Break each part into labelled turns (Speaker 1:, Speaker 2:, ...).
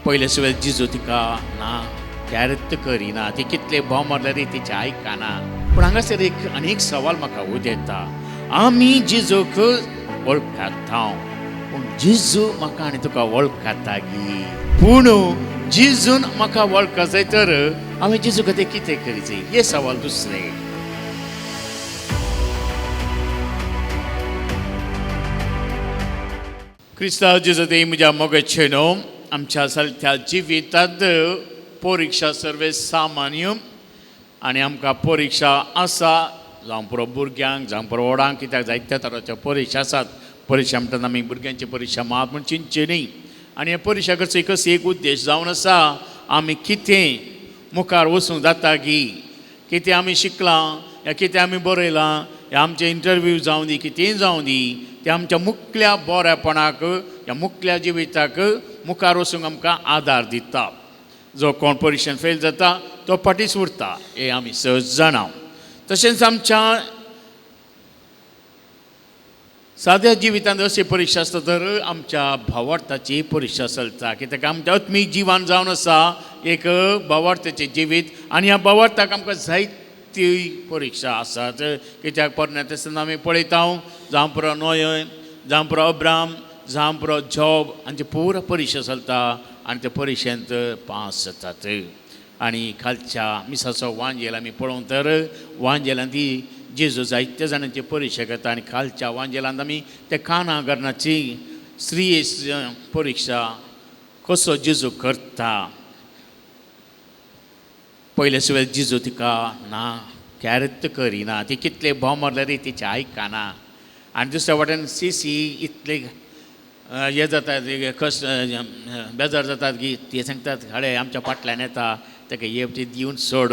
Speaker 1: पयले सुवेर जिजू तिका ना कॅरत करिना, ती कितले भाव मारल्यार तिचे आयकना. पूण हांगासर एक आनी एक सवाल म्हाका उदेता, आमी जिजूक वळखता पूण जिजू म्हाका आनी तुका वळखता गी? पूण जिजून म्हाका वळखा जाय तर हांवें जिजू खातीर कितें करीत? हें सवाल दुसरें. क्रिस्तांव जेजू ते म्हज्या मोगाचे न्हू, आमच्या सारक्या जिवितांत परिक्षा सर्वे सामान्य आनी आमकां परिक्षा आसा, जावं पुरो भुरग्यांक जावं पुरो व्हडांक, कित्याक जायत्या तरांच्यो परिक्षा आसात. परिक्षा म्हणटात आमी भुरग्यांची परिक्षा मात म्हूण चिंतची न्ही. आनी हे परिक्षा करचो एकच एक उद्देश जावन आसा, आमी कितें मुखार वचूंक जाता की, कितें आमी शिकलां या कितें आमी बरयलां या आमचे इंटरव्यू जावं दी कितेंय जावं दी, ते आमच्या मुखल्या बरेपणाक या मुखल्या जिविताक मुखार वचूंक आमकां आदार दिता. जो कोण परिक्षेन फेल जाता तो फाटींच उरता हें आमी सहज जाणा. तशेंच आमच्या साद्या जिवितांत अशी परिक्षा आसता तर आमच्या भावार्थाची परिक्षा चलता, कित्याक आमच्या आत्मीक जिवान जावन आसा एक भावार्थाचें जिवीत आनी ह्या भावार्थाक आमकां जायती परिक्षा आसात. कित्याक पोरण्या तेस्तांत आमी पळयता, जावं पुरो नोय, जावं पुरो अब्राम, जावं पुरो जॉब, हांची पुरा परिक्षा चलता आनी ते परिक्षेंत पास जातात. आनी खालच्या मिसाचो वांजेल आमी पळोवंक तर वांजेलान ती जेजू जायत्या जाणांची परिक्षा करता आनी खालच्या वांजेलांत आमी ते काना घरणाची स्त्रिये परिक्षा कसो जेजू करता. पयले सुवेर जेजू तिका ना कॅरत करिना, ती कितले भाव मारल्यार तिचे आयकना. आनी दुसऱ्या वाटेन सीसी इतले हे जातात, कस बेजार जातात की ते सांगतात हाडे आमच्या फाटल्यान येता ताका हे ती दिवन सोड.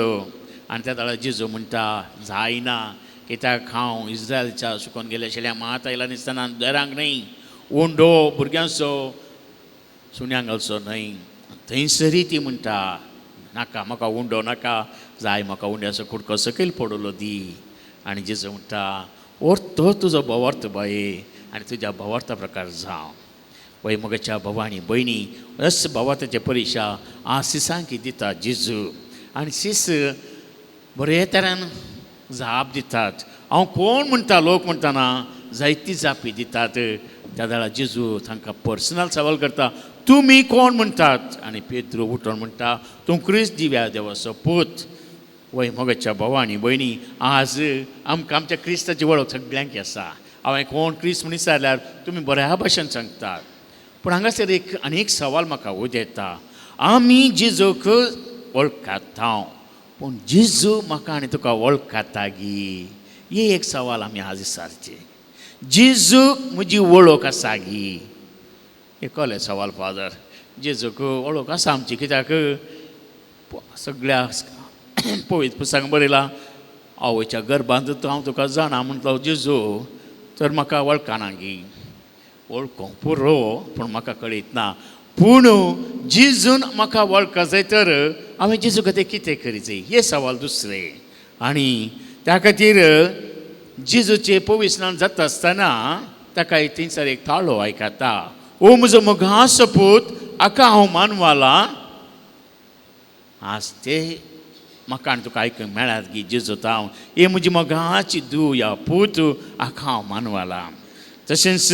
Speaker 1: आनी त्या वेळार जेजू म्हणटा जायना, कित्याक हांव इस्रायलच्या सुकोन गेले आशिल्ल्या मात आयला दिसतना देरांक न्हय, उंडो भुरग्यांचो सुण्यांक घालचो न्हय. थंयसरी ती म्हणटा नाका म्हाका उंडो नाका, जाय म्हाका उंड्याचो कुडको सकयल पडलो दी. आनी जेजू म्हणटा अर्थ तुजो भावार्थ बाये आनी तुज्या भावार्था प्रकार जावं. वय म्हज्या भावा आनी भयणी, अस भावार्थाचे परिक्षा आज सिसांकी दिता जेजू आनी सीस बरे तरेन जाप दितात. हांव कोण म्हणटा लोक म्हणटना जायती जापी दितात. त्या वेळार जेजू तांकां पर्सनल सवाल करता, तुमी कोण म्हणटात? आनी पेद्रू उठोवन म्हणटा तूं क्रिस्त जिव्या देवाचो पूत. वय म्हज्या भावा आनी भयणी, आज आमकां आमच्या क्रिस्ताची वळख सगळ्यांक आसा. हांवें कोण क्रिस्त म्हूण विचारल्यार तुमी बऱ्या भाशेन सांगतात. पूण हांगासर एक आनी एक सवाल म्हाका उदेता, आमी जेजूक वळखता पूण जेजू म्हाका आनी तुका वळखता गी? हे एक सवाल आमी आज विचारचें, जेजूक म्हजी वळख आसा गी? हे कळ्ळें सवाल फादर, जेजूक वळख आसा आमची, कित्याक सगळ्या पवित्र पुस्तकां बरयलां आवयच्या गर्भांत हांव तुका जाणा म्हटलो जेजू, तर म्हाका वळखना गी? वळखूंक पुरो पूण म्हाका कळीत ना. पूण जेजून म्हाका वळखा जाय तर हांवें जेजू खातीर कितें करीत? हें सवाल दुसरें. आनी त्या खातीर जेजूचे पवित्र जाता आसतना ताका थंयसर एक ताळो आयकता, ओ म्हजो मोगाचो पूत, हाका हांव मानवाला. आज ते म्हाका आनी तुका आयकूंक मेळ्ळात की जेजू हांव हे म्हजी मोगाची धूव या पूत, हाका हांव मानवाला. तशेंच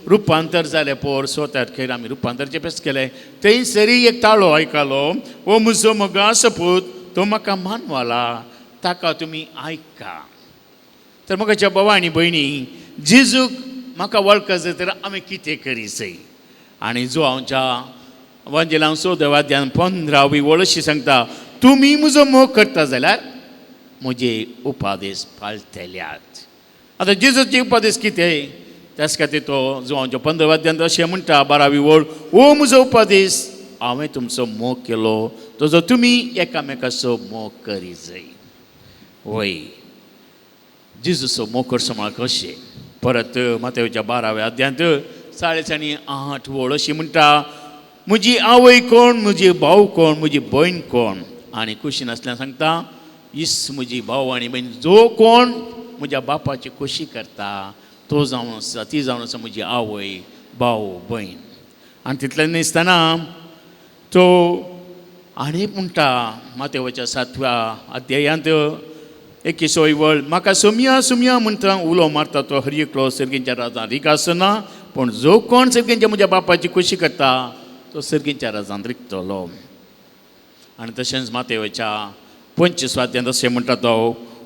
Speaker 1: रुपांतर जालें पोर स्वता खेर आमी रुपांतरचें पेस केलें, थंयसरी एक ताळो आयकलो, ओ म्हजो मोगाचो पूत, तो म्हाका मानवाला, ताका तुमी आयका. तर म्हज्या भावा आनी भयणी, जेजूक म्हाका वळखा जाय तर आमी कितें करी जाय? आनी जो आमच्या वांजेलांव 14व्या अध्यायान 15वी वळ अशी सांगता, तुमी म्हजो मोग करता जाल्यार म्हजे उपादेश पाळटल्यात. आतां जेजूचे उपादेश कितें? त्याच खातीर तो जो आमच्या 15व्या अध्यायांत अशें म्हणटा 12वी वळ, ओ म्हजो उपादेश, हांवें तुमचो मोग केलो तसो तुमी एकामेकाचो मोग करी जाय. वय जेजूचो मोग करचो म्हळ्यार कशें? परत मातेवच्या 12व्या अध्यायांत 40 आनी 8 वळ अशी म्हणटा, म्हजी आवय कोण, म्हजी भाव कोण, म्हजी भयण कोण? आनी खुशी नासल्यार सांगता, इस म्हजी भाव आनी भयण, जो कोण म्हज्या बापाची खोशी करता तो जावन आसा, ती जावन आसा म्हजी आवय, भाव, भयण. आनी तितलें नासतना तो आनी म्हणटा मातेवाच्या 7व्या अध्यायांत 21 वळ, म्हाका सोमया सोमया म्हणटा उलो मारता तो हर एकलो सर्गींच्या राजान रीग आसना, पूण जो कोण सर्गींच्या म्हज्या बापाची खुशी करता तो सर्गींच्या राजान रिगतलो. आनी तशेंच मातेवाच्या 25 अध्यायांत अशें म्हणटा तो,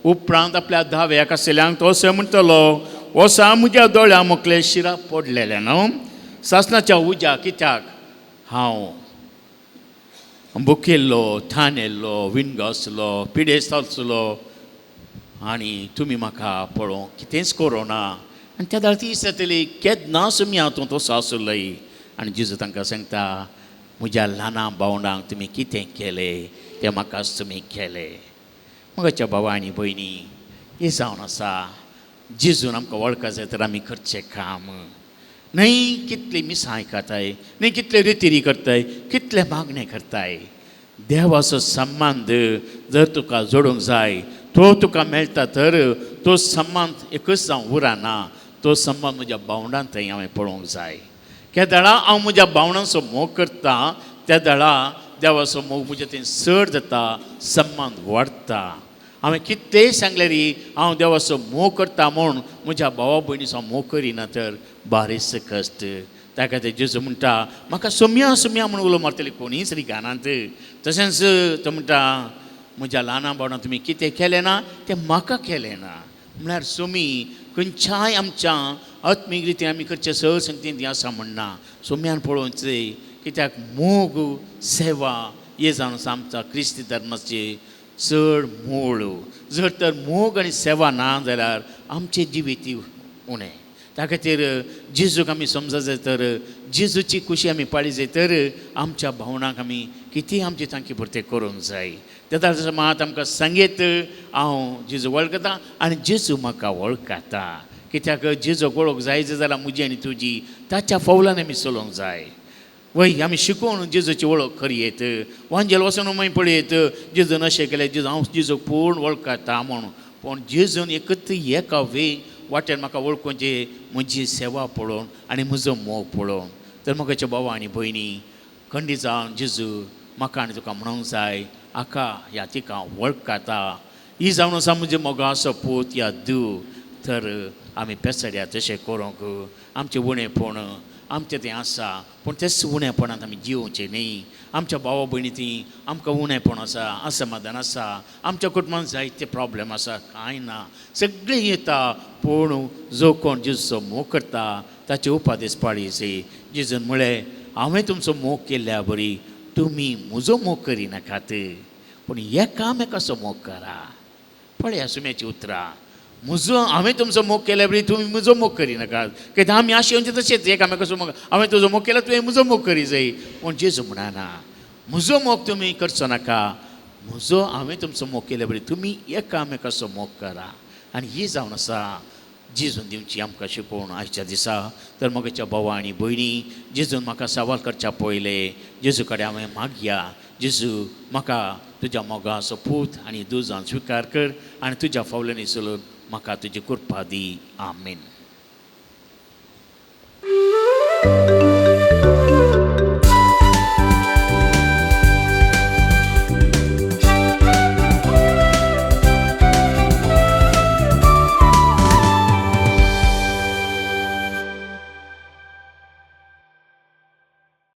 Speaker 1: उपरांत आपल्या धाव्याक आशिल्ल्यांक तो अशें म्हणटलो, वसा म्हज्या दोळ्या मुखले शिरा पडलेलें न्हू सासणाच्या उज्या, कित्याक हांव भुकेल्लो, थानेल्लो, विणगो आसलो, पिडेस्त आसलो आनी तुमी म्हाका पळोवंक कितेंच करोना. आनी त्या दाळ ती जातली केन्ना सुमी हांव तूं तसो आसलोय. आनी जेजू तांकां सांगता, म्हज्या ल्हाना भावंडांक तुमी कितें केलें तें म्हाकाच तुमी केलें. म्हज्या भावा आनी भयणी, हें जावन आसा जेजून आमकां वळखा जाय तर आमी करचें काम न्हय. कितली मिसां आयकताय न्हय, कितले रितिरी करताय, कितले मागणें करताय. देवाचो संबंद जर तुका जोडूंक जाय, तो तुका मेळटा तर तो संबंद एकूच जावं उरना, तो संबंद म्हज्या भावंडान थंय हांवें पळोवंक जाय. केदळा हांव म्हज्या भावंडांचो मोग करता त्या दळा देवाचो मोग म्हज्या थंय चड जाता, संबंद वाडटा. हांवें कितेंय सांगलें री हांव देवाचो मोग करता म्हूण म्हज्या भावा भयणीचो मोग करिना तर बारीस कश्ट. त्या खातीर जेजू म्हणटा म्हाका सोमया सोमया म्हूण उलो मारतली कोणीच री गानांत. तशेंच तो म्हणटा म्हज्या ल्हाना भावणां तुमी कितें केलें ना तें म्हाका केलें ना. म्हळ्यार सोमी खंयच्याय आमच्या आत्मीक रितीन आमी करचें सहज संगतीन ती आसा म्हणना. सोम्यान पळोवचें कित्याक मोग सेवा हे जावन आसा आमच्या क्रिस्ती धर्माचे चड मूळ. जर तर मोग आनी सेवा ना जाल्यार आमचें जिवीत उणें. त्या खातीर जेजूक आमी समज जाय तर जेजूची खुशी आमी पाळी जाय तर आमच्या भावणांक आमी कितेंय आमचे तांकी पुरतें करूंक जाय. तेन्ना मात आमकां सांगीत हांव जेजू वळखता आनी जेजू म्हाका वळखता. कित्याक जेजूक वळख जाय जाल्यार म्हजी आनी तुजी ताच्या फावलान आमी चलोवंक जाय. वय आमी शिकोवन जेजूची वळख करयेत, वांजेल वचून मागीर पळयत जेजून अशें केलें, जेजू हांव जेजूक पूर्ण वळखता म्हूण. पूण जेजून एकच एका वे वाटेन म्हाका वळखुचे म्हजी सेवा पळोवन आनी म्हजो मोग पळोवन. तर म्हज्या भावा आनी भयणी खंडीत जावन जेजू म्हाका आनी तुका म्हणूंक जाय आका ह्या तिका वळखता, ही जावन आसा म्हजे मोगाचो पूत या दू. तर आमी पेसड्या तशें करूंक आमचें उणेपण आमचें तें आसा, पूण तेच उणेपणांत आमी जिवचें न्ही. आमच्या भावा भयणी ती आमकां उणेपण आसा, असमाधान आसा, आमच्या कुटुंबांत जायते प्रोब्लेम आसा, कांय ना सगळें येता. पूण जो कोण जेजूचो मोग करता ताचे उपादेश पाळी. जेजून म्हळें हांवें तुमचो मोग केल्ल्या बरी तुमी म्हजो मोग करिनाकात, पूण एकामेकाचो मोग करा. पळया सुम्याची उतरां, म्हजो हांवें तुमचो मोग केल्या बरी तुमी म्हजो मोग करिनाकात. कित्याक आमी आशेवचे तशेंच एकामेकाचो मोग, हांवें तुजो मोग केला तुवें म्हजो मोग करी जाय. पूण जेजू म्हणना म्हजो मोग तुमी करचो नाका, म्हजो हांवें तुमचो मोग केल्या बरी तुमी एकामेकाचो मोग करा. आनी ही जावन आसा जेजून दिवची आमकां शिकोवण आयच्या दिसा. तर म्हज्या भावा आनी भयणी जेजून म्हाका सवाल करच्या पयलें जेजू कडेन हांवें मागया, जेजू म्हाका तुज्या मोगाचो पूत आनी दुजान स्विकार कर आनी तुज्या फावल्यांनी चलून म्हाका तुजी कृपा दी. आमेन.